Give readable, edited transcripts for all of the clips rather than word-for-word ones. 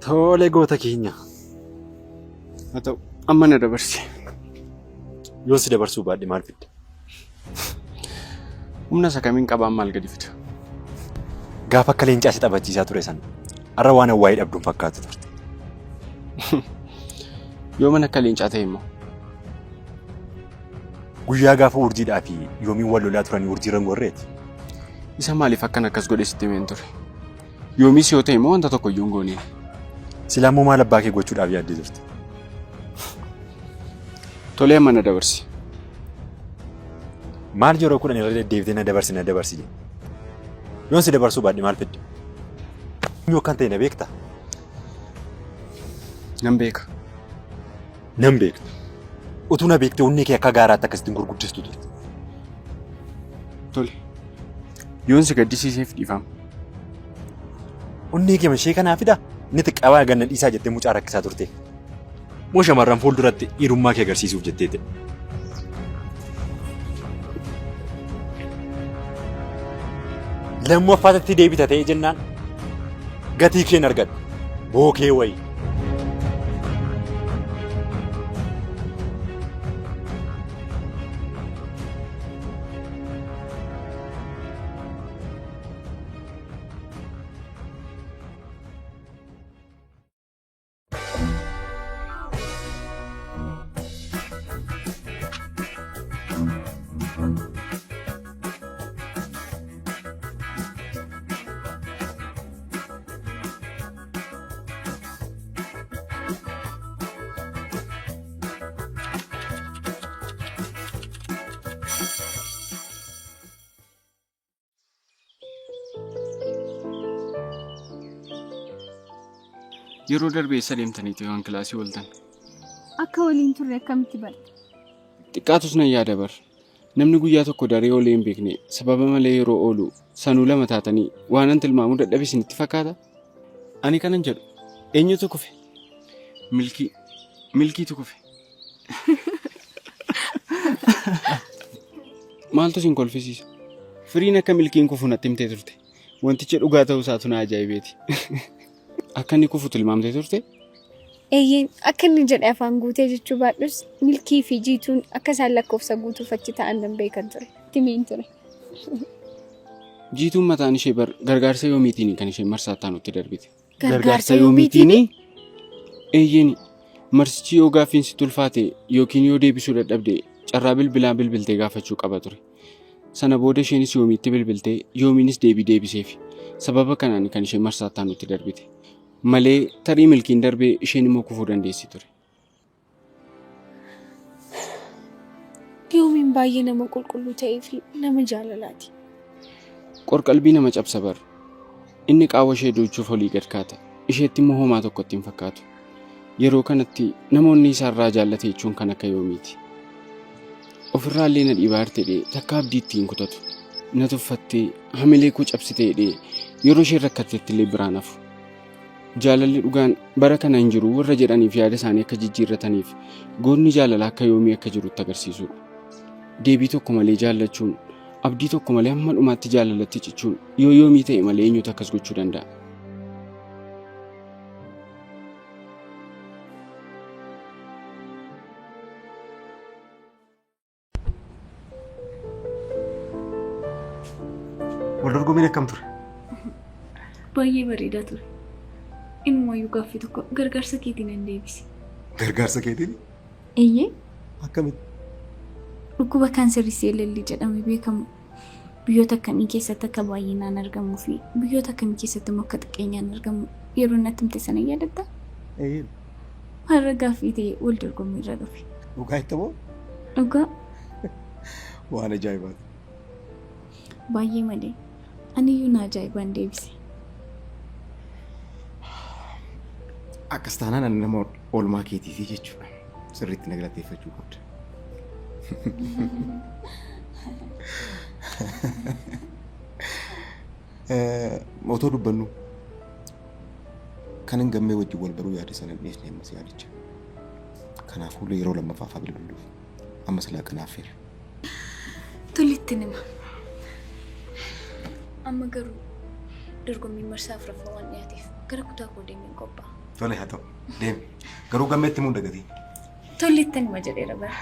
Tole goota keenya. Haa ta'u amma na dabarsi. Yoon si dabarsuu baadhe maal fidda? Humna isa kamiin qabaan maal gadi fida? Gaafa akka leencaa si taphachiisaa ture sana har'a waan waa'ee dhabduun fakkaatu turte. Yoo mana akka leencaa ta'e immoo. Guyyaa gaafa urjiidhaa fi yoomiin wal lolaa turanii urjiirra hin gorreeti. Isa maaliif akkan akkas godhe sitti himeen ture? Yoomis yoo ta'e immoo wanta tokko iyyuu hin gooneen. Silaa immoo maal abbaa kee gochuudhaaf yaaddee turte? Tolee amma na dabarsi. Maal yeroo 10 irra deddeebitee na dabarsi na dabarsi jette? Yoon si dabarsuu baadhe maal fidda? Eenyu akkan ta'e na beektaa? Nan beeka. Nan beekta. Utuu na beektee onnee kee akka gaaraatti akkasitti hin gurguddistu turte. Tole. Yoon si gaddisiiseef dhiifama. Onnee kee ishee kanaa fida inni xiqqaa ganna dhiisaa jettee mucaa rakkisaa turte. Moo shamarran fuulduratti dhiirummaa kee agarsiisuuf jettee ta'e. Lammaffaatti deebita ta'e jennaan gatii keen argadhu. Bookee wayii. Yeroo darbe eessa deemtaniitu yoon kilaasii ooltan? Akka waliin turre akkamitti barte? Xiqqaatus nan yaada bar. Namni guyyaa tokko daree oolee hin beekne sababa malee yeroo oolu sanuu lama taatanii waanan tilmaamuu dadhabe isinitti fakkaata? Ani kanan jedhu eenyutu kufe? Milkii. Milkiitu kufe. Maaltu isin kolfisiisa? Firiin akka milkiin kufu natti himtee turte. Wantichi dhugaa ta'uu isaatu na ajaa'ibeeti. Akka inni kufu tilmaamtee turte? Eeyyeen akka inni jedhe afaan guutee jechuu baadhus Milkii fi Jiituun akka isaan lakkoofsa guutuuf achi ta'an nan beekan ture. Itti himeen ture. Jiituun mataan ishee bar gargaarsa yoomiitiin kan isheen marsaa itti aanutti darbite. Gargaarsa yoomiitiini? Eeyyeeni. Marsichi yoo gaaffiin sitti ulfaate yookiin yoo deebisuu dadhabde carraa bilbilaa bilbiltee gaafachuu qaba ture. Sana booda isheenis yoomiitti bilbiltee yoomiinis deebii deebiseefi. Sababa kanaan kan isheen marsaa itti aanutti darbite. Malee tarii milkiin darbee isheen immoo kufuu dandeessi ture. Yoomiin baay'ee nama qulqulluu ta'ee fi nama jaalalaati. Qorqalbii nama cabsa bar. Inni qaawwa ishee duuchuuf olii gad kaata. Isheetti immoo homaa tokkotti hin fakkaatu. Yeroo kanatti namoonni isaarraa jaallate jechuun kan akka yoomiiti. Ofirraallee na dhiibaa jirti jedhee takka abdii itti hin kutatu. Na tuffattee hamilee koo cabsite jedhee yeroo isheen rakkattetti illee biraan hafu. Jaalalli dhugaan bara kana hin jiru warra jedhaniif yaada isaanii akka jijjiirrataniif goonni jaalalaa akka yoomii akka jirutti agarsiisuudha. Deebii tokko malee jaallachuun, abdii tokko malee hamma dhumaatti jaalalatti cichuun yoo yoomii ta'e malee eenyutu akkas gochuu danda'a? Wal dorgommiin akkam ture? Baay'ee bareedaa ture. Inumaayyuu gaaffii tokko gargaarsa keetiin nan deebise. Gargaarsa keetiin? Eeyyee. Akkamitti? Dhukkuba kaansarii seelellii jedhamee beekamu biyyoota akkamii keessatti akka baay'inaan argamuu fi biyyoota akkamii keessatti immoo akka xiqqeenyaan argamu yeroo natti himte sana yaadatta? Eeyyee. Har'a gaaffii ta'e wal dorgommii irra dhufe. Dhugaa itti moo? Dhugaa. Waan ajaa'ibaati. Baay'ee malee. Aniyyuu na ajaa'ibaan deebise. Akkas taanaan ani nama oolmaa keetiifi jechuudha. Sirriitti na galateeffachuu qabda. Otoo dubbannu kanan gammee wajjin wal baruu yaade sana hin dhiisne ammas yaadicha. Kanaafuu yeroo lammaffaaf haa bilbiluuf. Amma silaa kanaaf feera. Tolitti nima. Amma garuu dorgommiin marsaa afuraffaa waan dhiyaateef gara kutaa koo deemeen qophaa'a. Tole haa ta'u. Deemi. Garuu gammeetti himuu hin dagatiin. Tole ittan hima jedheera bara.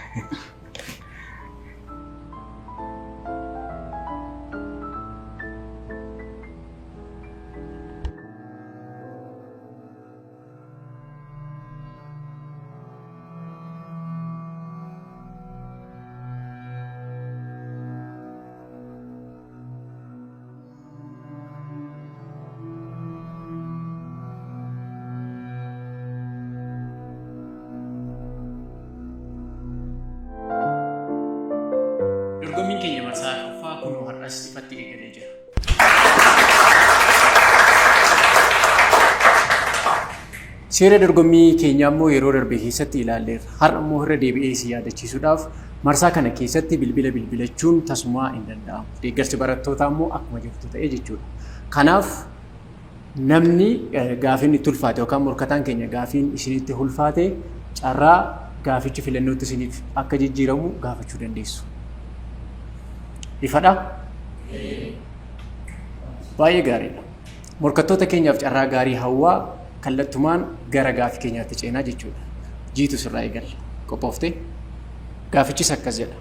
Dorgommiin keenya marsaa arfaffaa kunoo har'as ifatti eegalee jira. Seera dorgommii keenyaa immoo yeroo darbe keessatti ilaalleerra. Har'a immoo irra deebi'ee isin yaadachiisuudhaaf marsaa kana keessatti bilbila bilbilachuun tasumaa hin danda'amu. Deeggarsi barattootaa immoo akkuma jirtu ta'e jechuudha. Kanaaf namni gaafiin itti ulfaate yookaan morkataan keenya gaafiin isinitti ulfaate carraa gaafichi filannootti isiniif akka jijjiiramu gaafachuu dandeessu. Ifadha? Baay'ee gaariidha. Morkattoota keenyaaf carraa gaarii hawwaa kallattumaan gara gaafii keenyaatti ceenaa jechuudha. Jiitu sirraa eegalla. Qophooftee? Gaafichis akkas jedha.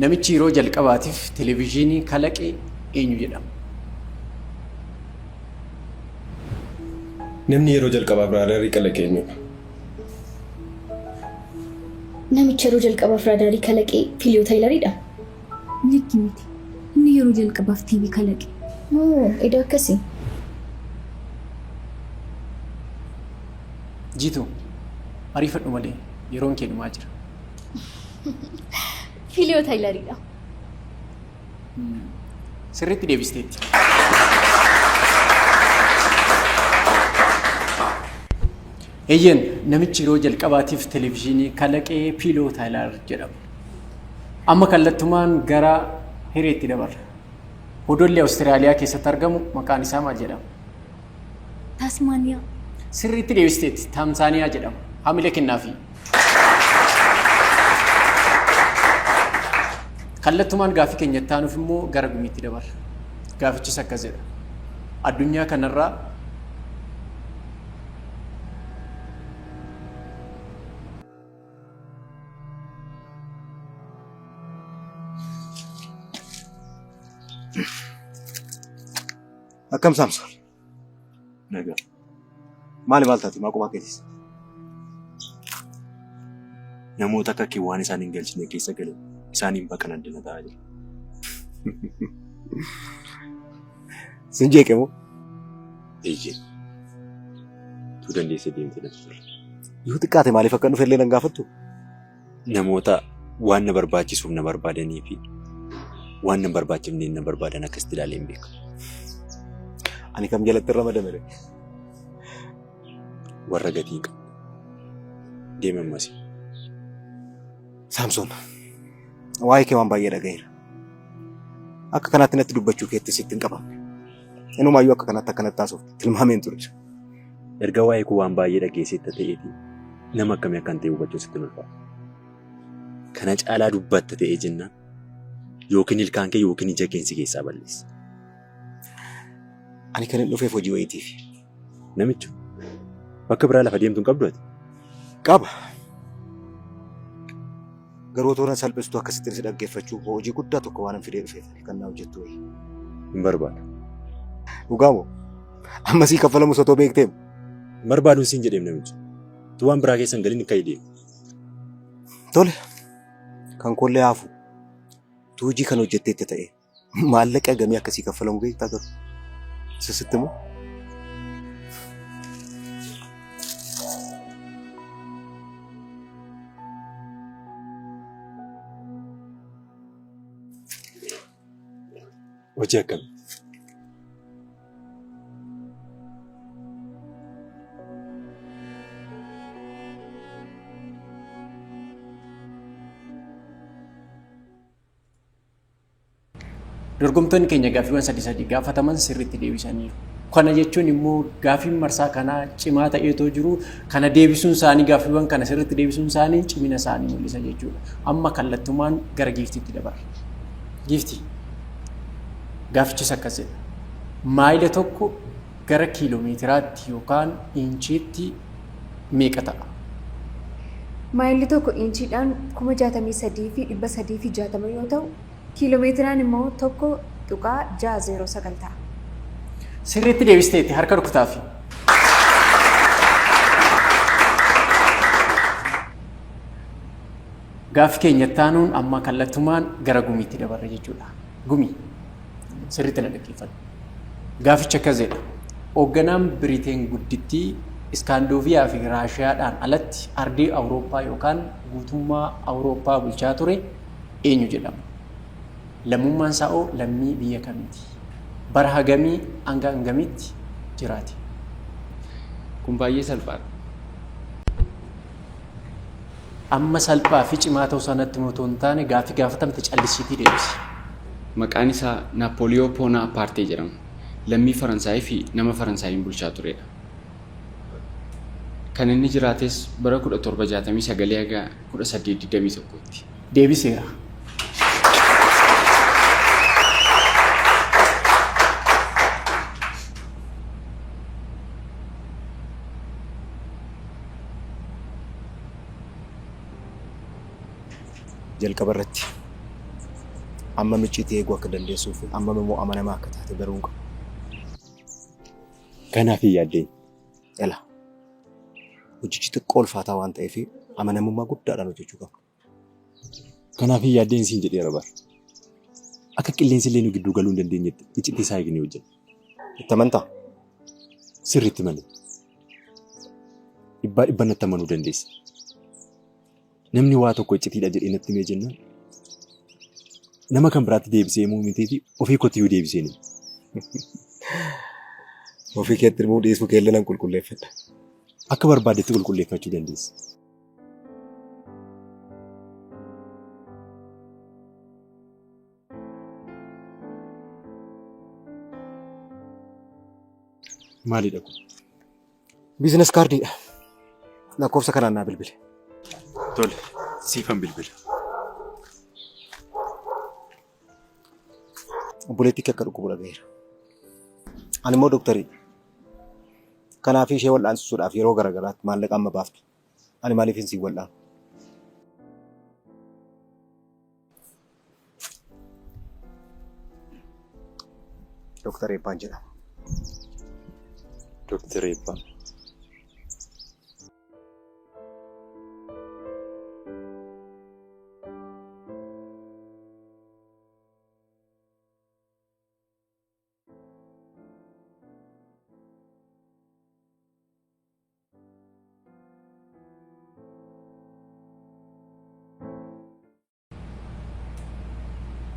Namichi yeroo jalqabaatiif televezyiinii kalaqe eenyu jedhama? Namni yeroo jalqabaaf raadarii kalaqe eenyudha? Namichi yeroo jalqabaaf raadaarii kalaqe Fiiliyoo Taayilariidha. Likki miti. Inni yeroo jalqabaaf TV kalaqe. Moo edaa akkasi? Jiituu, ariifadhu malee yeroon kee dhumaa jira. Fiiliyoo Taayilariidha. Sirriitti deebisteetti. Eeyyeen, namichi yeroo jalqabaatiif televezyiinii kalaqe Piiloo Taayilar jedhama. Amma kallattumaan gara hireetti dabarra. Odolli Awustiraaliyaa keessatti argamu maqaan isaa maal jedhama? Taasmaaniyaa. Sirriitti deebisteetti. Taamsaaniyaa jedhama. Hamile kennaafii. Kallattumaan gaaffii keenya itti aanuuf immoo gara gumiitti dabarra. Gaafichis akkas jedha. Addunyaa kanarraa Akkam Saamsoon? Nagaa. Maali maal taate? Maa qophaa keetis? Namoota akka kee waan isaan hin galchine keessa galan isaaniin baqan addana ta'aa jira. Sin jeeqe moo? Eeyyee. Utuu dandeessee deemte natti tola. Yoo xiqqaate maaliif akka dhufe illee nan gaafattu? Namoota waan na barbaachisuuf na barbaadanii fi waan na hin barbaachifneen na barbaadan akkasitti ilaalee hin beeku. Ani kam jalatti ramadame ree? Warra gatii hin qabne. Deemi ammas. Saamsoon, waa'ee kee waan baay'ee dhaga'eera. Akka kanaatti natti dubbachuu keetti sitti hin qabamne. Inumaayyuu akka kanatti akka natti haasoftu tilmaameen ture. Erga waa'ee koo waan baay'ee dhageesseetta ta'eeti nama akkamii akkan ta'e hubachuun sitti hin ulfaatu. Kana caalaa dubbatta ta'ee jennaan yookiin ilkaan kee yookiin ija keen si keessaa balleessa. Ani kan hin dhufeef hojii wayiitiifi. Namicho bakka biraa lafa deemtu hin qabdu ati? Qaba. Garuu otoo na salphistuu akkasittiin si dhaggeeffachuu hojii guddaa tokko waanan fidee dhufeef kan naa hojjettu wayii. Hin barbaadu. Dhugaa moo? Amma sii kaffalamus otoo beekteem. Hin barbaaduun siin jedheem namicha. Utuu waan biraa keessa hin galin ka'ii deemi. Tole. Kan koollee haafu. Utuu hojii kana hojjetteetta ta'ee maallaqa hagamii akka sii kaffalamu beektaa garuu? Isa sitti moo? Hojii akkamii? Dorgomtoonni keenya gaaffiiwwan sadi sadi gaafataman sirriitti deebisaniiru. Kana jechuun immoo gaaffiin marsaa kanaa cimaa ta'eetoo jiru kana deebisuun isaanii gaaffiiwwan kana sirriitti deebisuun isaanii cimina isaanii mul'isa jechuudha. Amma kallattumaan gara giiftiitti dabarra. Giiftii. Gaaffichis akkas jedha. Maayila tokko gara kiiloomeetiraatti yookaan iinchiitti meeqa ta'a? Maayilli tokko iinchiidhaan 63,360 yoo ta'u, kiiloomeetiraan immoo 1.609 ta'a. Sirriitti deebisteetti harka rukutaafi. Gaaffii keenya itti aanuun amma kallattumaan gara gumiitti dabarra jechuudha. Gumii sirriitti na dhaggeeffadhu. Gaafichi akkas jedha. Hoogganaan Biriteen guddittii Iskaandooviyaa fi Raashiyaadhaan alatti ardii Awurooppaa yookaan guutummaa Awurooppaa bulchaa ture eenyu jedhama? Lammummaan isaa hoo lammii biyya kamiiti? Bara hagamii hanga hangamiitti jiraate? Kun baay'ee salphaadha. Amma salphaa fi cimaa ta'uu isaa natti himi otoo hin taane gaaffii gaafatamte callisiitii deebisi. Maqaan isaa Naappooliyoo Poonaa Paartee jedhama. Lammii Faransaayii fi nama Faransaayiin bulchaa turedha. Kan inni jiraates bara 1769 haga 1821tti. Deebiseera. Jalqaba irratti ammam icciitii eeguu akka dandeessuu fi ammam immoo amanamaa akka taate baruun qaba. Kanaaf hin yaaddeen. Ela hojichi xiqqoo ulfaataa waan ta'eef amanamummaa guddaadhaan hojjechuu qabna. Kanaaf hin yaaddeen siin jedheera bar. Akka qilleensi illee nu gidduu galuu hin dandeenyetti iccitii isaa eegnee hojjenna. Itti amantaa? Sirriitti malee. Dhibbaa dhibba natti amanuu dandeessa. Namni waa tokko iccitiidha jedhee natti himee jennaan nama kan biraatti deebisee himuu mitiifi ofii kootiyyuu deebisee hin himu. Ofii keetti himuu dhiisuu keellee nan qulqulleeffadha. Akka barbaaddetti qulqulleeffachuu dandeessa. Maalidha kun? Biizines kaardiidha. Lakkoofsa kanaan naa bilbili. Tole, siifan bilbila. Obboleettii kee akka dhukkubu dhagaheera. Ani immoo doktariidha. Kanaaf ishee wal'aansisuudhaaf yeroo garaagaraatti maallaqa amma baaftu. Ani maaliifin siin wal'aanu? Doktar Eebbaan jedhama. Doktar Eebbaa.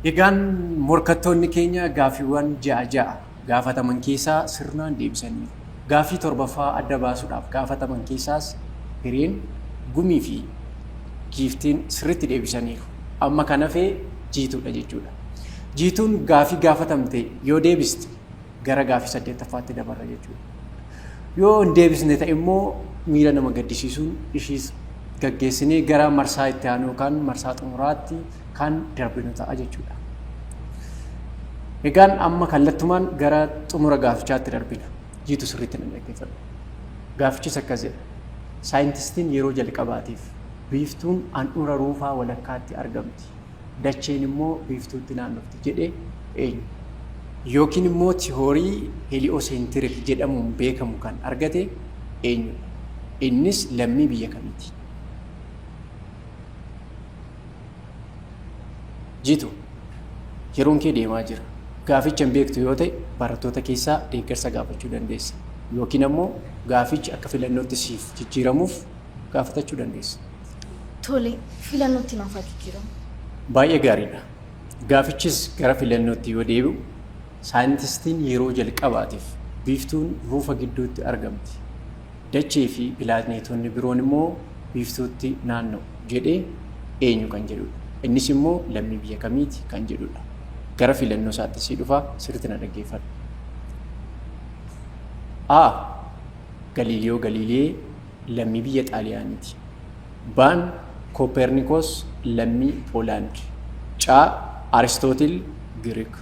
Egaan morkattoonni keenya gaaffiiwwan ja'a ja'a gaafataman keessaa sirnaan deebisaniiru. Gaaffii torbaffaa adda baasuudhaaf gaafataman keessaas Hireen, Gumii fi Giiftiin sirriitti deebisaniiru. Amma kan hafe Jiituudha jechuudha. Jiituun gaaffii gaafatamte yoo deebiste gara gaaffii saddeettaffaatti dabarra jechuudha. Yoo hin deebisne ta'e immoo miira nama gaddisiisuun ishiis gaggeessinee gara marsaa itti aanu yookaan marsaa xumuraatti kan darbinu ta'a jechuudha. Egaan amma kallattumaan gara xumura gaafichaatti darbina. Jiitu sirriitti na dhaggeeffadhu. Gaafichis akkas jedha. Saayintistiin yeroo jalqabaatiif biiftuun handhuura ruufaa walakkaatti argamti. Dacheen immoo biiftuutti naannofti jedhe eenyu? Yookiin immoo tihoorii heli'ooseentirik jedhamuun beekamu kan argate eenyudha? Innis lammii biyya kamiiti? Jitu, yeroon kee deemaa jira. Gaaficha hin beektu yoo ta'e barattoota keessaa deeggarsa gaafachuu dandeessa. Yookiin ammoo gaafichi akka filannootti siif jijjiiramuuf gaafatachuu dandeessa. Tole, filannootti naaf haa jijjiiramu. Baay'ee gaariidha. Gaafichis gara filannootti yoo deebi'u, saayintistiin yeroo jalqabaatiif biiftuun ruufa gidduutti argamti, dachee fi pilaaneetonni biroon immoo biiftuutti naanna'u jedhe eenyu kan jedhudha. Innis immoo lammii biyya kamiiti kan jedhudha. Gara filannoo isaatti sii dhufa sirriitti na dhaggeeffadhu. A. Galiiliyoo Galiilee lammii biyya Xaaliyaaniiti. B'n Kooppeernikoos lammii Poolaand. C. Aristootil Giriik.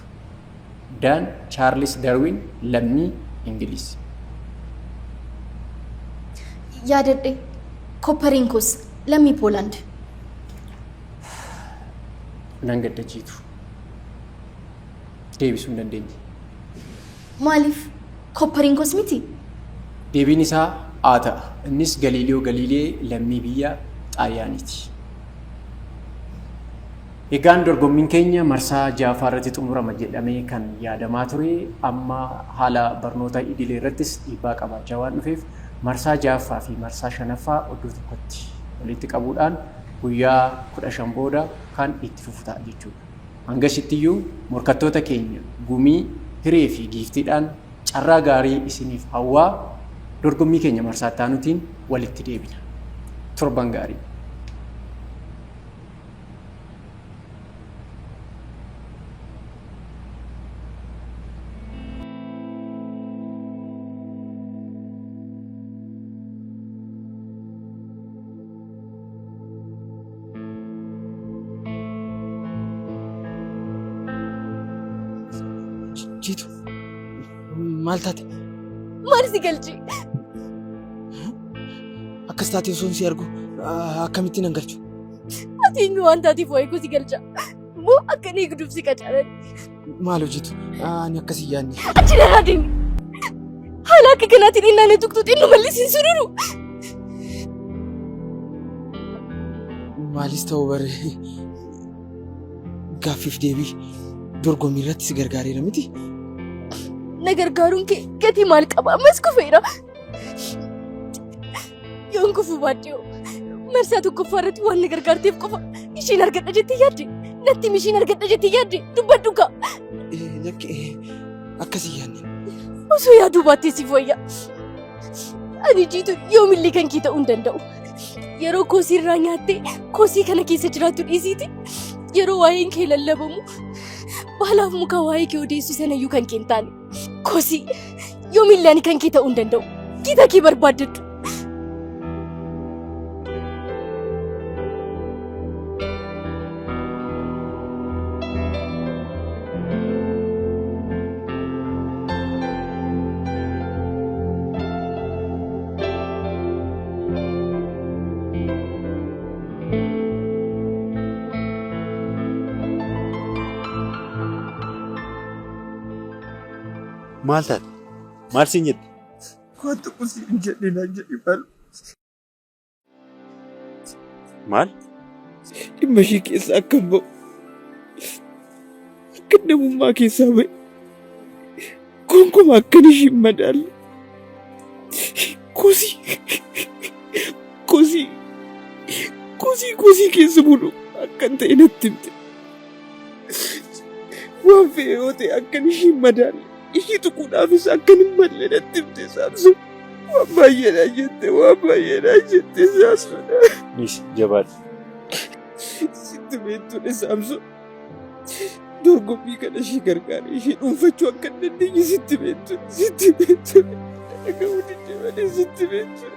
D'n Chaarlis Darwiin lammii Ingiliz. Yaadadhe. Koppariinkoos lammii Poolaand. Nan gadda Jiitu. Deebisuu hin dandeenye. Maaliif? Koppariinkoos miti? Deebiin isaa A ta'a. Innis Galiiliyoo Galiilee lammii biyya Xaaliyaaniiti. Egaan dorgommiin keenya marsaa 6ffaa irratti xumurama jedhamee kan yaadamaa ture amma haala barnoota idilee irrattis dhiibbaa qabaachaa waan dhufeef marsaa 6ffaa fi marsaa 5ffaa iddoo tokkotti walitti qabuudhaan guyyaa 15 booda kan itti fufu ta'a jechuudha. Hangasittiyyuu morkattoota keenya Gumii, Hiree fi Giiftiidhaan carraa gaarii isiniif hawwaa dorgommii keenya marsaa itti aanutiin walitti deebina. Torban gaarii! Jiitu maal taate? Maal si galchi? Akkas taatee osoon si argu akkamittiin nan galchu? Ati eenyu waan taateef waa'ee koo si galcha. Moo akka inni eegduuf si qacaran? Maal hojiitu? Ani akkas hin yaadne. Achi narraa deemi. Haala akka kanaatiin innaan na tuqxu xinnu mallis hin sururu. Maalis ta'u bare gaaffiif deebii dorgommii irratti si gargaareera miti. Na gargaaruun kee gatii maal qaba? Ammas kufeera. Yoon kufuu baadhee hoo? Marsaa tokkoffaa irratti waan na gargaarteef qofa ishiin argadha jettee yaadde? Natti himi ishiin argadha jettee yaadde? Dubbadhu kaa. Lakki akkas hin yaadne. Osoo yaaduu baattee siif wayya. Ani jiitu yoomillee kan kee ta'uu hin danda'u. Yeroo kosii irraa nyaattee kosii kana keessa jiraattu dhiisiiti. Yeroo waa'een kee lallabamu baalaaf muka waa'ee kee odeessu sanayyuu kan kee hin taane. Kosii yoomillee ani kan kee ta'uu hin danda'u. Gita kee barbaaddadhu. Maal taate? Maal siin jette? Waan tokko siin hin jedhe naan jedhi maal. Maal? Dhimma ishii keessaa akkan ba'u. Akkan namummaa keessaa ba'e. Gonkumaa akkan ishii hin madaalle. Kosii. Kosii. Kosii kosii keessa bulu akkan ta'e natti himte. Waan fe'e yoo ta'e akkan ishii hin madaalle. Ishii tuquudhaafis akkan hin malle natti himte Saamsoon. Waan baay'eedha jette, waan baay'eedha jette Saamsoon. Dhiisi jabaadhu. Sitti beektuudha Saamsoon. Dorgommii kana ishii gargaare ishii dhuunfachuu akka hin dandeenye sitti beektuudha, sitti beektuudha. Dhaga'uu didde malee sitti beektuudha.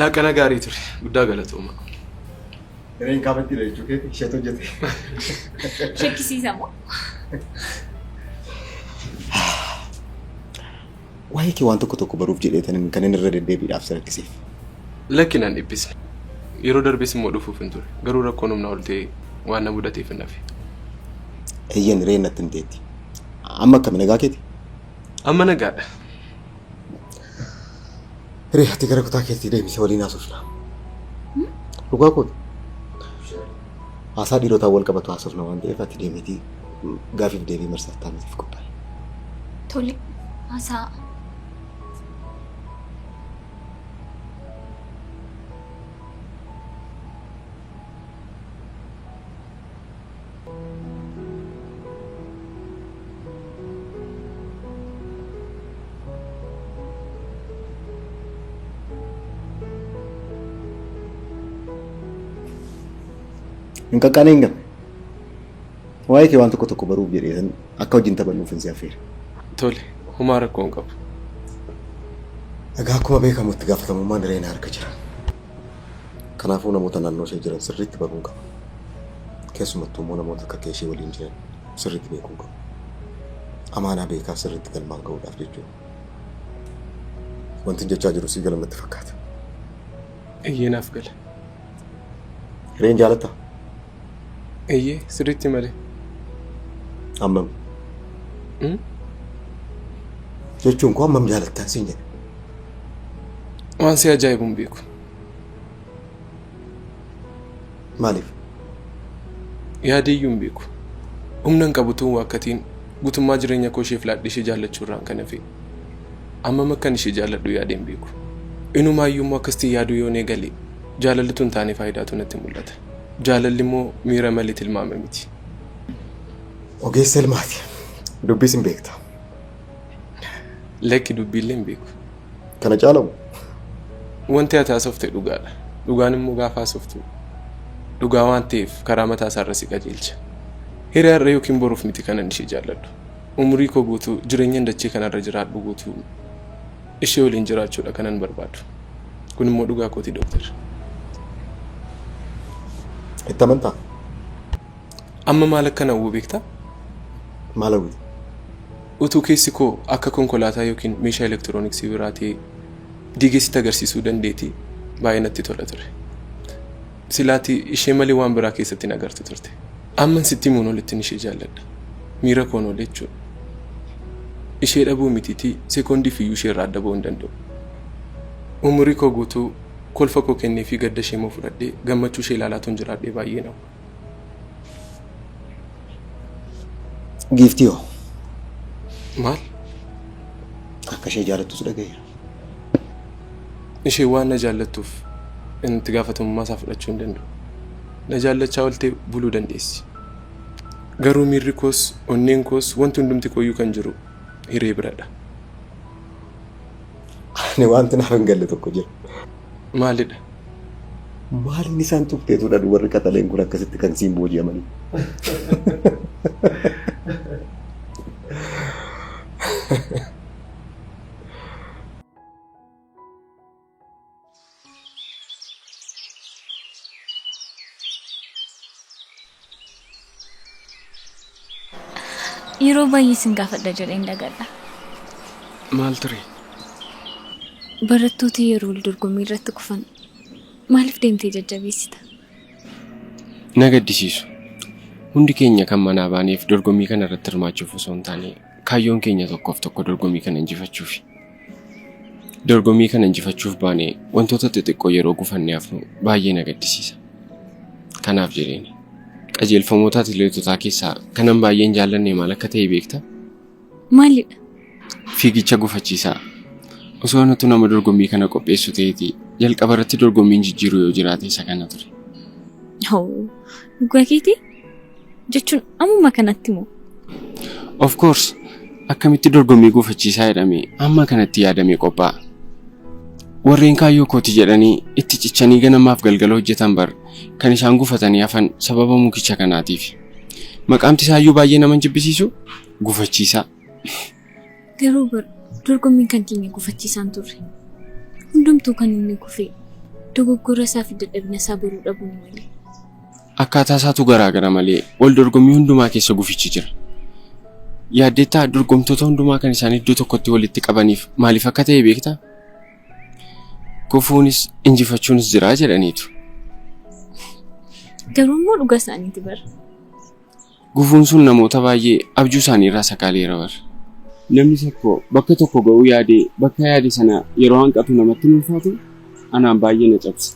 Laaqana gaarii ture. Guddaa galatooma. Hireen kaafattiidha jechuu keeti isheetu hojjete. Shakkisiisa moo? Waa'ee kee waan tokko tokko baruuf jedheetanin kan inni irra deddeebiidhaaf si rakkiseef. Lakki nan dhiphisne. Yeroo darbes immoo dhufuuf hin ture. Garuu rakkoon humnaa ol ta'e waan na mudateef hin hafe. Eeyyeen hireen natti himteetti. Amma akkami nagaa keeti? Amma nagaadha. Hiree ati gara kutaa keetti deemi si waliin haasofna. Dhugaa kooti. Haasaa dhiirotaan wal qabatu haasofna waan ta'eef ati deemiitii gaafiif deebii marsaa taanitiif qophaa'i. Tole, haasaa. Hin qaqqaanee hin gamme. Waa'ee kee waan tokko tokko baruuf jedheetan akka wajjin taphannuuf hin si affeere. Tole, homaa rakkoo hin qabu. Egaa akkuma beekamu itti gaafatamummaan Ireenaa harka jira. Kanaafuu namoota naannoo ishee jiran sirriitti baruun qaba. Keessumattuu immoo namoota akka kee ishee waliin jiran sirriitti beekuun qaba. Amaanaa beekaa sirriitti galmaan ga'uudhaaf jechuudha. Wantin jechaa jiru sii gala natti fakkaata. Eeyyee naaf gala. Hireen jaalattaa? Eeyyee sirriitti malee. Hammam? Jechuun koo hammam jaalattaan siin jedhe. Waan si ajaa'ibu hin beeku. Maaliif? Yaadeeyyuu hin beeku. Humna hin qabu tuun waakkatiin guutummaa jireenya koo isheef laadhee ishee jaallachuu irraan kan hafe. Hammam akkan ishee jaalladhu yaadee hin beeku. Inumaayyuu immoo akkasitti yaaduu yoon eegale jaalalatu hin taane faayidaatu natti mul'ata. Jaalalli immoo miira malee tilmaama miti. Ogeessa ilmaati. Dubbiis hin beekta. Lakki dubbiillee hin beeku. Kana caalamu? Wanti ati haasofte dhugaadha. Dhugaan immoo gaafa haasoftu dhugaa waan ta'eef karaa mataa isaarra si qajeelcha. Hiree har'a yookiin boruuf miti kanan ishee jaalladhu. Umurii koo guutuu jireenyan dachee kanarra jiraadhu guutuu ishee waliin jiraachuudha kanan barbaadu. Kun immoo dhugaa kooti Dooktar. Itti amantaa? Amma maal akkan hawwu beektaa? Maal hawwita? Utuu keessi koo akka konkolaataa yookiin meeshaa elektirooniksii biraa ta'ee diigee sitti agarsiisuu danda'eetii baay'ee natti tola ture. Silaatii ishee malee waan biraa keessatti hin agartu turte. Amman sitti himuun olittin ishee jaalladha. Miira koon ol jechuudha. Ishee dhabuu mitiitii sekoondiif iyyuu ishee irraa adda ba'uu hin danda'u. Umurii koo guutuu kolfa koo kenneefii gadda ishee immoo fudhadhee gammachuu ishee ilaalaatuun jiraadhee baay'een hawwa. Giiftii hoo? Maal? Akka ishee jaalattus dhagayeera. Isheen waan na jaallattuuf inni itti gaafatamummaa isaa fudhachuu hin danda'u. Na jaallachaa oltee buluu dandeessi. Garuu miirri koos, onneen koos, wanti hundumti kooyyuu kan jiru hiree biradha. Ani wanti naaf hin galle tokko jira. Maalidha? Maaliin isaan tuqxeetudha warri qaxaleen kun akkasitti kan siin booji'amanii? Yeroo baay'ee sin gaafadha jedheen dagadha. Maal ture? Barattoota yeroo wal dorgommii irratti kufan maaliif deemtee jajjabeessita? Na gaddisiisu. Hundi keenya kan manaa baaneef dorgommii kana irratti hirmaachuuf osoo hin taane kaayyoon keenya tokkoof tokko dorgommii kana injifachuufi. Dorgommii kana injifachuuf baanee wantoota xixiqqoo yeroo gufannee hafnu baay'ee na gaddisiisa. Kanaaf jedheeni. Qajeelfamoota atileetotaa keessaa kanan baay'ee hin jaallanne maal akka ta'e beektaa? Maalidha? Fiigicha gufachiisaa. Osoo anatu nama dorgommii kana qopheessu ta'eeti jalqaba irratti dorgommiin jijjiiru yoo jiraate isa kana ture. Hoo, dhugaa keetii? Jechuun ammuma kanatti moo? Of course, akkamitti dorgommii gufachiisaa jedhamee amma kanatti yaadamee qophaa'a. Warreen kaayyoo kooti jedhanii itti cichanii ganamaaf galgala hojjetan bar kan isaan gufatanii hafan sababa mukicha kanaatiif. Maqaamti isaayyuu baay'ee nama hin jibbisiisu gufachiisaa. Garuu bar dorgommiin kan keenya gufachiisaan turre. Hundumtuu kan inni kufe Dogoggora isaa fi dadhabina isaa baruu dhabuun malee. Akkaataa isaatu garaagara malee wal dorgommii hundumaa keessa gufichi jira. Yaaddeettaa dorgomtoota hundumaa kan isaan iddoo tokkotti walitti qabaniif maaliif akka ta'e beektaa? Kufuunis injifachuunis jira jedhaniitu. Garuu immoo dhugaa isaaniiti bara. Gufuun sun namoota baay'ee abjuu isaanii irraa sakaaleera bara. Namni tokko bakka tokko ga'uu yaadee bakka yaade sana yeroo hanqatu namatti hin ulfaatu anaan baay'ee na cabsa.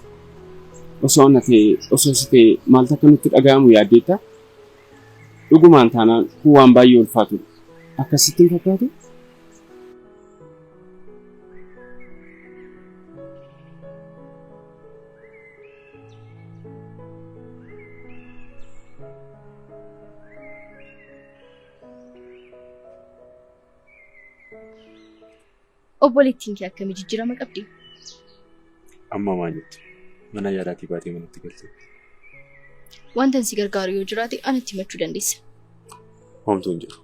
Osoo ana ta'e osoo si ta'e maaltu akka nutti dhaga'amu yaaddeettaa? Dhugumaan taanaan kun waan baay'ee ulfaatudha. Akkasitti hin fakkaatu? Obboleettiin kee akkamii jijjiirama qabdi? Amma maal jettu? Mana yaalaatii baatee manatti galte. Wanta si gargaaru yoo jiraate anatti himachuu dandeessa. Homtuu hin jiru.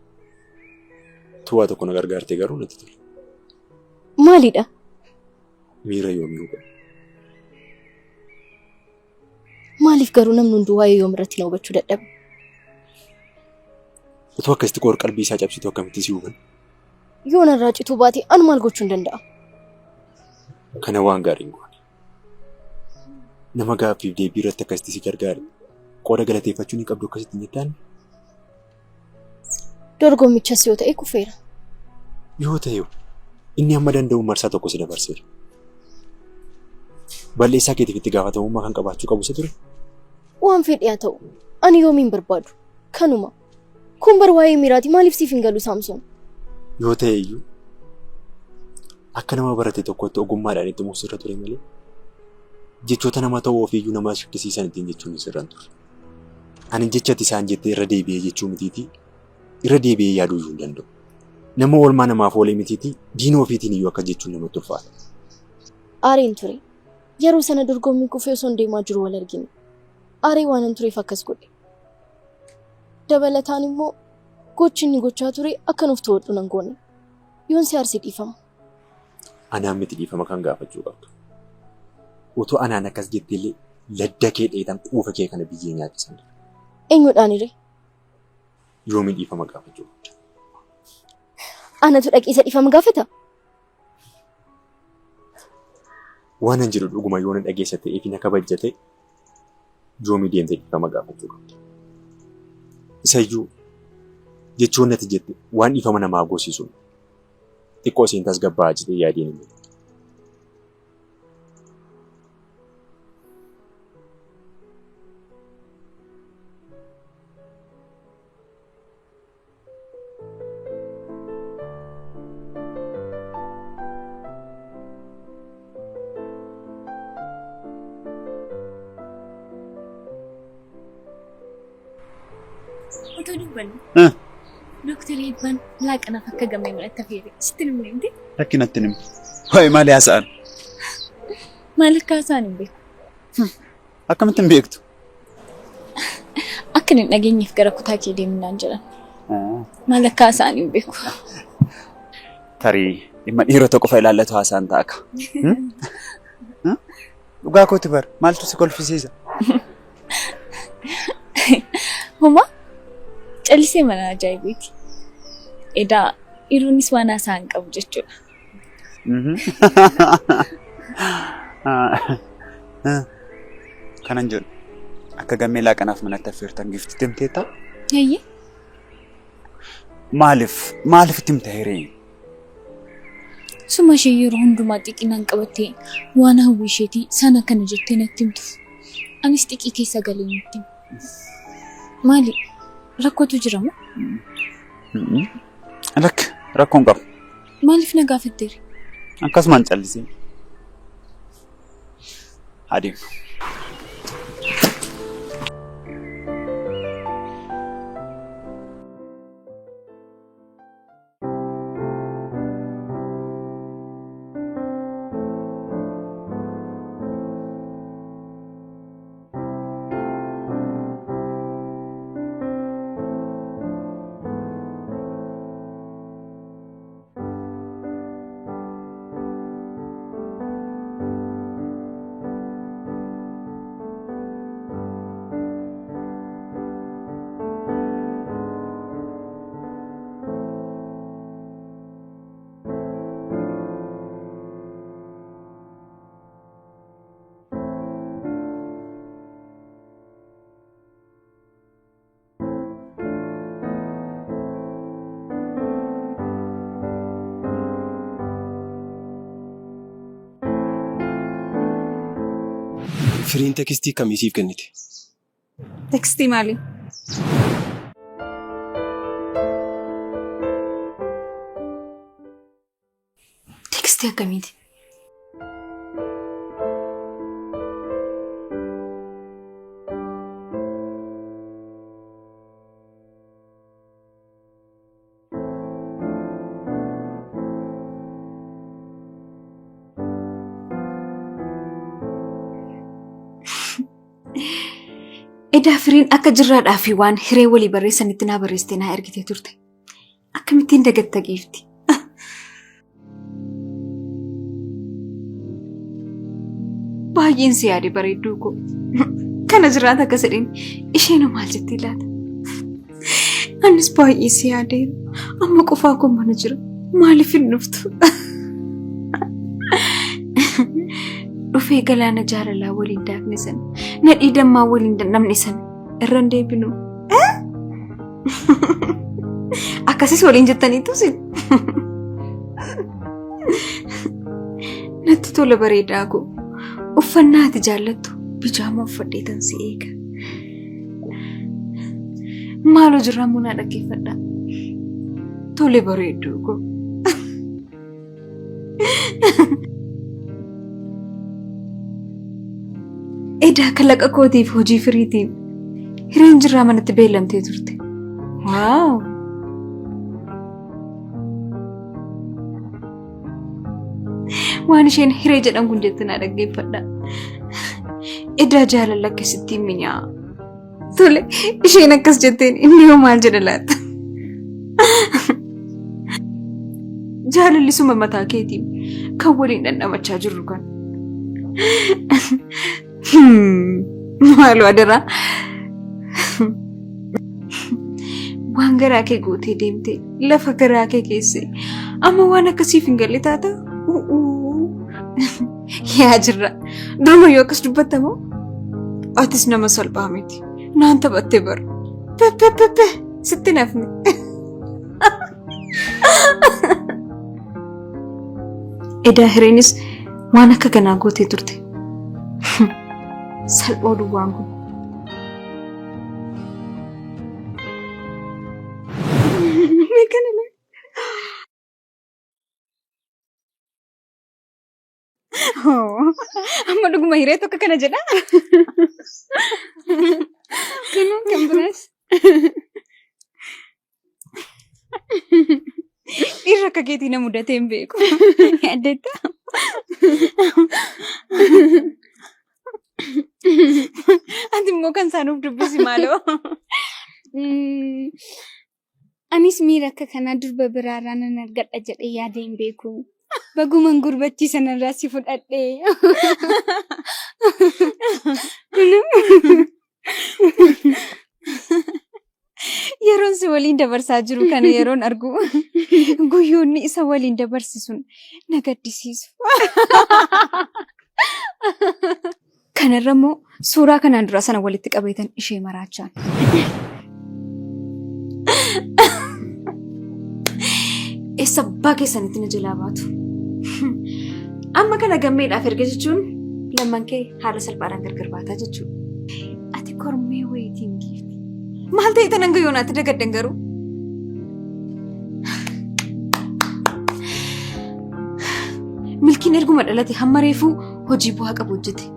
Tuwaa tokko na gargaartee garuu natti tola. Maalidha? Miira yoomii hubadhu. Maaliif garuu namni hunduu waa'ee yoom irratti na hubachuu dadhabe? Utuu akkasitti qoor qalbii isaa cabsitu akkamitti si hubanna? Yoo narraa cituu baate ani maal gochuu hin danda'a? Kana waan gaarii hin goone. Nama gaaffiif deebii irratti akkasitti si gargaare qooda galateeffachuu ni qabdu akkasitti hin jettaan? Dorgommichas yoo ta'e kufeera. Yoo ta'e inni hamma danda'u marsaa tokko si dabarseera. Balleessaa keetiif itti gaafatamummaa kan qabaachuu qabu isa ture. Waan fedhe haa ta'u ani yoomiin barbaadu kanuma. Kun bar waa'ee miiraati maaliif siif hin galu Saamsoon? Yoo ta'e iyyuu akka nama barate tokkotti ogummaadhaan itti himuuf sirra ture malee jechoota nama ta'uu ofiiyyuu nama shakkisiisan ittiin jechuun sirra hin turre. Ani jecha ati isaan jette irra deebi'ee jechuu mitiitii irra deebi'ee yaaduu iyyuu hin danda'u. Nama oolmaa namaaf oolee mitiitii diina ofiitiin iyyuu akka jechuun namatti ulfaata. Aareen ture. Yeroo sana dorgommii kufee osoo deemaa jiru wal argine. Aaree waanan tureef akkas godhe. Dabalataan immoo gochi inni gochaa ture akka nuuf to'adhu nan goone. Yoon si aarse dhiifama. Anaan miti dhiifama kan gaafachuu qabdu. Utuu anaan akkas jetteellee ladda kee dheetan quufa kee kana biyyee nyaachisan. Eenyudhaan hiree? Yoomii dhiifama gaafachuu qabda? Anatu dhaqee isa dhiifama gaafata? Waan an jedhu dhuguma yoo na dhageessa ta'ee fi na kabajja ta'e yoomii deemtee dhiifama gaafachuu qabda. Isayyuu jechoonni ati jette waan dhiifama namaa goosisu xiqqoo isheen tasgabbaa'aa jedhee yaadeen hin jiru. Otoo dubbannu Dooktar Eebbaan laaqanaaf akka gammee manatti affeere sitti hin himne miti? Rakkinatti hin himne. Waa'ee maalii haasa'an? Maal akka haasa'an hin beeku. Akkamitti hin beektu? Akka hin dhageenyeef gara kutaa kee deemnaan jedhan. Maal akka haasa'an hin beeku. Tarii dhimma dhiirota qofa ilaallatu haasa'an ta'a ka. Dhugaa kooti bar maaltu si kolfisiisa? Homaa callisee mana ajaa'ibeeti. Edaa dhiironnis waan haasa'an qabu jechuudha. Kanan jedhu akka gammee laaqanaaf manatti affeertan giiftitti himteetta? Hayyee. Maaliif maaliif itti himta hiree? Suma ishee yeroo hundumaa xiqqinaan qabattee waan hawwii isheetii sana kana jettee natti himtuuf. Anis xiqqii keessa galee natti hima. Maali? Rakkootu jira moo? Lakki rakkoon qabu. Maaliif na gaafatteeri? Akkasumaan callisee. Adeemu. Firiin tekstii akkamii siif kennite? Tekstii maali? Tekstii akkamiiti? Edaa firiin akka jirraadhaa fi waan hiree walii barreessanitti naa barreessitee naa ergitee turte. Akkamittiin dagatta giifti? Baay'een si yaade bareedduu koo. Kana jiraata akka sedhiin isheen maal jettii laata? Anis baay'ee si yaadeera. Amma qofaa koo mana jira. Maaliif hin dhuftu? Dhufee galaana jaalalaa waliin daakne sana, nadhii dammaa waliin dhandhamne sana irra hin deebinu. Akkasis waliin jettaniitu si. Natti tola bareedaa koo. Uffannaa ati jaallattu bijaama uffadhee tan si eega. Maaloo jirraa munaa dhaggeeffadhaa. Tole bareedduu koo. Edaa kalaqa kootiif hojii firiitiin hireen jirraa manatti beellamtee turte. Waaw! Waan isheen hiree jedhan kun jette naa dhaggeeffadha. Edaa jaalala akkasitti mi'aa. Tole isheen akkas jetteen inni hoo maal jedha laata? Jaalalli suma mataa keetiin kan waliin dhandhamachaa jirru kan. Maaloo adaraa. Waan garaa kee gootee deemte lafa garaa kee keesse amma waan akkasiif hin galle taata. Yaa jirra duruma yoo akkas dubbattamoo atis nama salphaa miti naan taphatte bar. Pepepepe sitti nafni. Edaa hireenis waan akka kanaa gootee turte. Salphoo duwwaan kun. Mee kana ilaali. Amma dhuguma hiree tokko kana jedha. Kunoo kan biraas. Dhiirri akka keetii na mudatee hin beeku. Yaaddeetta? Ati immoo kan isaa nuuf dubbisi maaloo. Anis miira akka kanaa durba biraarraa nan argadha jedhee yaadee hin beeku. Baguman gurbattii sanarraa si fudhadhe. Yeroon si waliin dabarsaa jiru kana yeroon argu guyyoonni isa waliin dabarse sun na gaddisiisu. Kanarra immoo suuraa kanaan duraa sana walitti qabeetan ishee maraachaan. Eessa abbaa keessanitti na jalaa baatu? Amma kana gammeedhaaf erga jechuun lamman kee haala salphaadhaan gargar baataa jechuudha. Ati kormee wayiitiin giifti. Maal ta'e tan hanga yoonaatti dagaddan garuu? Milkiin erguma dhalate hamma reefuu hojii bu'aa qabu hojjete.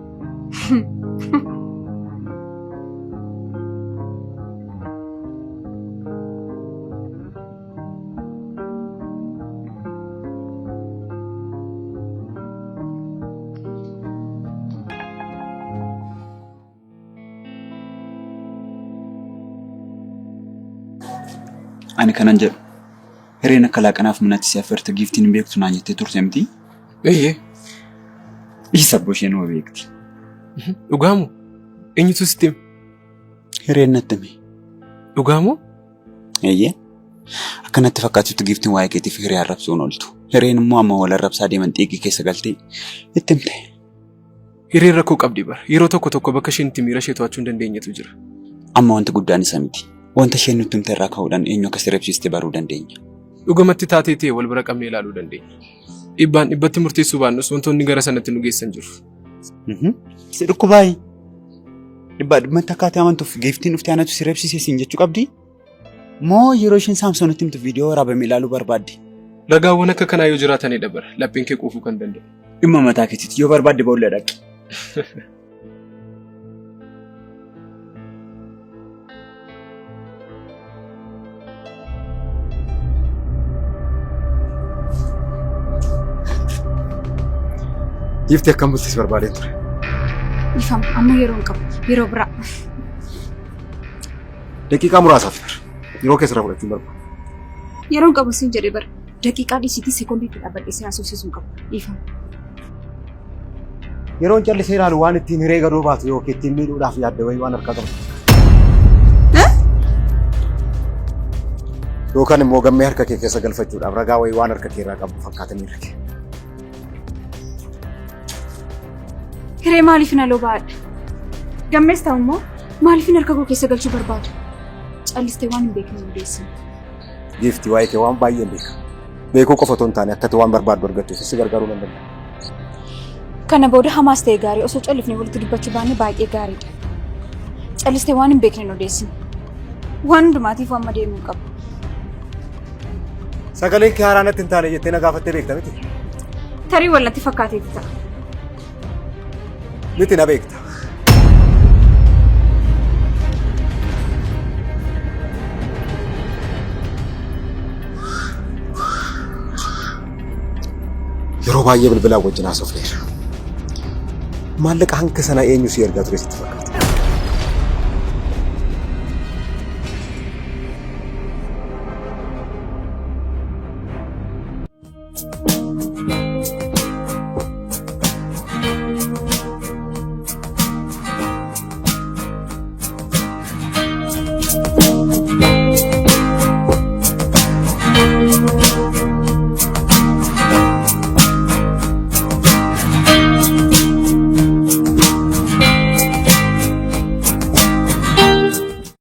Ani kanan jedhu hireen akka laaqanaaf manatti si affeerte giiftiin hin beektu naan jettee turte miti. Eeyyee. Dhiisa abboo isheen hoo beekti. Dhugaamoo? Eenyutu sitti hime? Hireen natti hime. Dhugaamoo? Eeyyee. Akka natti fakkaatutti giiftiin waa'ee keetiif hiree arrabsuun ooltu. Hireen immoo amma wal arrabsaa deeman xiiqii keessa galtee itti himte. Hireen rakkoo qabdi bara. Yeroo tokko tokko bakka isheen itti miira ishee to'achuu hin dandeenyetu jira. Amma wanti guddaan isa miti. Wanta isheen nutti himte irraa ka'uudhaan eenyu akka si reebsiste baruu dandeenya. Dhugumatti taatee ta'e wal bira qabnee ilaaluu dandeenya. Dhibbaan dhibbatti murteessuu baannus wantoonni gara sanatti nu geessan jiru. Si dhukkubaayi. Dhibbaa dhibbatti akka ati amantuuf giiftiin dhuftee anatu si reebsise siin jechuu qabdi? Moo yeroo isheen Saamsoonitti himtu viidiyoo waraabame ilaaluu barbaaddi? Ragaawwan akka kanaa yoo jiraatanidha bara lapheen kee quufuu kan danda'u. Dhimma mataa keetiiti yoo barbaadde boolla dhaqi. Giiftii akkam bulti si barbaadeen ture. Ifama amma yeroo hin qabu yeroo biraa. Daqiiqaa muraasaaf bara. Yeroo keessa irraa fudhachuu hin barbaadu. Yeroo hin qabu siin jedhee bara. Daqiiqaa dhiisiitii sekoondii itti dhaabbadhee si haasofsiisuu hin qabu. Dhiifama. Yeroon callisee ilaalu waan ittiin hiree gadoo baatu yookiin ittiin miidhuudhaaf yaadde wayii waan harkaa qabdu. Yookaan immoo gammee harka kee keessa galfachuudhaaf ragaa wayii waan harka kee irraa qabdu fakkaatanii irra kee. Hiree maaliif na lobaadha? Gammees ta'u immoo maaliifin harka koo keessa galchuu barbaada? Callistee waan hin beekne hin odeessin. Giiftii waa'ee kee waan baay'een beeka. Beekuu qofa otoo hin taane akka ati waan barbaaddu argattuuf si gargaaruu nan danda'a. Kana booda hamaas ta'e gaarii osoo callifnee walitti dubbachuu baanne baay'ee gaariidha. Callistee waan hin beekne hin odeessin. Waan hundumaatiif amma deemuu qaba. Sagaleen kee haaraa natti hin taane jettee na gaafattee beekta miti? Tarii wal natti fakkaateeti ta'a. Miti na beekta. Yeroo baay'ee bilbilaan wajjin haasofneerra. Maallaqa hanga sana eenyu si ergaa ture sitti fakkaata?